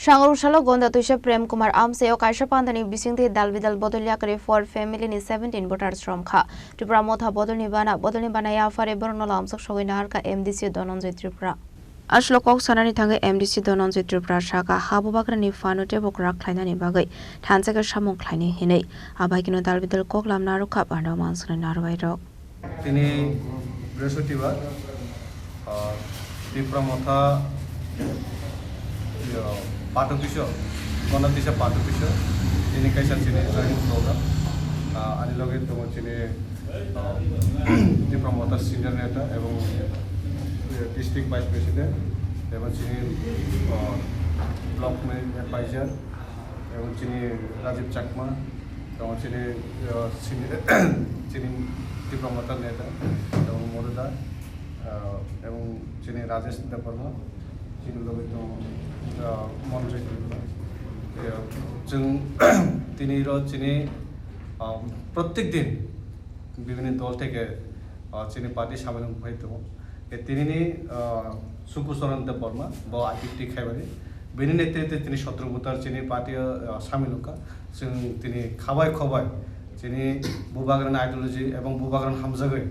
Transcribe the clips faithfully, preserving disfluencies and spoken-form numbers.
Thango salo Gonda Tuisa Prem Kumar amseo kaisa pandani bisingtwi dalbidal bodol yakarwi four family ni seventeen voters romkha. Tripura Motha bodolni bana, bodolni bana yaphari borokno lamsok sogwi naharkha M D C Dhananjay Tripura. Aswk kok sanani thangwi M D C Dhananjay Tripura sakha, ha bubagrani phano teibo kwrak khlainani bagwi thansa khe samung khlaini hinwi. Abai kheno dalbidal kok lam narwkha, bana manswknai narwbairok. Tini Brihaspatibar, ah, Tipra Motha, iyo, Patu Kiso, Gona Tisa Patu Kiso, tini kaisa chini joining program, ah, ani loge tongo chini, ah, Tipra Motha senior neta ebong, eh, district vice president, ebong chini, ah, block ni advisor, ebong chini Rajib Chakma, ebong chini, ah, sini-, chini Tipra Motha neta, ebong Modu da, ah, ebong chini Rajesh Debbarma, chini loge tongo, ah, Monojoy Tripura. Eh, chwng tini ro chini, ah, prottek din bibhinno dol theke, ah, chini party samil wngpai tongo. E tinini, ah, Suku Charan Debbarma, bo I P F T khaimani. Bini netrite tini sotro voter chini party o, ah, samil wngkha. Chwng tini khabai khobai chini bubagrani ideology ebong bubagrani hamjagwi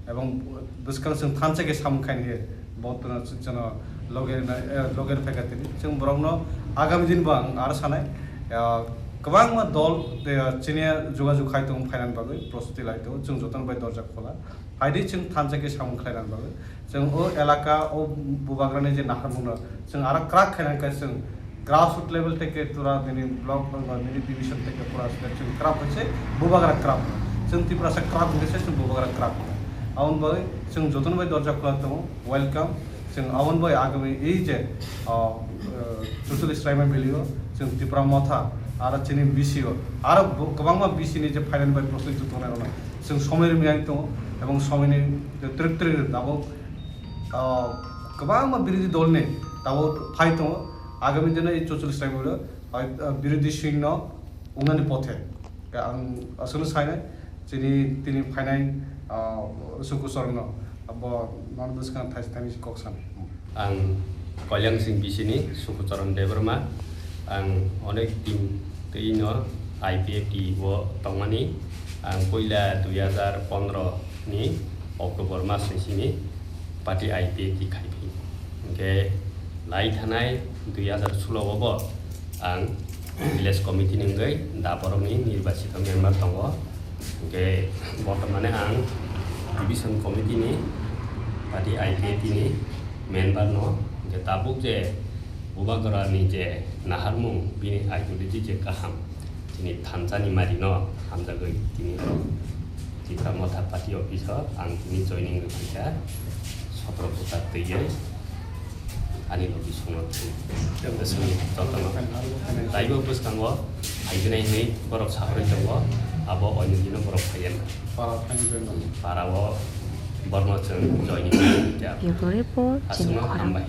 ebong bwskang chwng thansa khe samung khaini khe bo twno chwngno loge na, eh, loge phaikha tini. Chwng borokno agami din bo ang aro sanai, ah, kwbangma dol, eh, chini jogajog khai tongo phainani bagwi prostuti lai tongo. Chwng jotono bai dorja khola. Phaidi chwng thansa khe samung khlaina bagwi. Chwng o elaka, o bubagrani je naharmungno chwng aro kwrak khaina khe chwng grassroot level theke tura nini block, nini division theke pura chwng kwrak khe se bubagra kwrak. Chwng Tiprasa kwrak hwnkhe se chwng bubagra kwrak. Aboni bagwi chwng jotono bai dorja khula tongo. Welcome. Chwng aboni bai agami ei je, ah, eh, Chuchuli Sraima Valley o chwng Tipra Motha aro chini B C o aro bo-, kwbangma B C ni je phainani bai prostuti tongnai rokno chwng somoi rwmani tongo ebong somoini twrwk twrwk tabuk, ah, kwbangma birodhi dolni tabuk phai tongo. Agami dino ei Chuchuli Sraima Valley o, ah, birodhi singno wngnani pothe. Ang aswkno sainai, chini tini phainai, ah, Suku Charanno, abo nono bwskang thaisa thaini kok sanai. Ang Kalyan Singh B C ni Suku Charan Debbarma. Ang onek din twi no I P F T o tongmani. Ang puila dui hazar pondro ni October mas ni simi party I P F T khai phi. Hwnkhe lai thanai dui hazar sulo o bo ang village committee ni wngwi da borokni nirbachito member tongo. Hwnkhe bortomane ang division committee ni party I P F T ni member no. Hwnkhe tabuk je bubagrani je naharmung, bini ideology je kaham, chini thansa ni mari no hamjagwi tini Tipra Motha party office o ang tini joining wngkha sotro bwkha twiwi. Ani logi songno thung. Bwswngni jotono. Taibo bwskango phaigwnai hwnwi borok saharwi tongo, abo oinodino borok phaiya na. Para o borno chwng joining wngya. Bureau Report, Aswkno Chini Khorang. Hambai.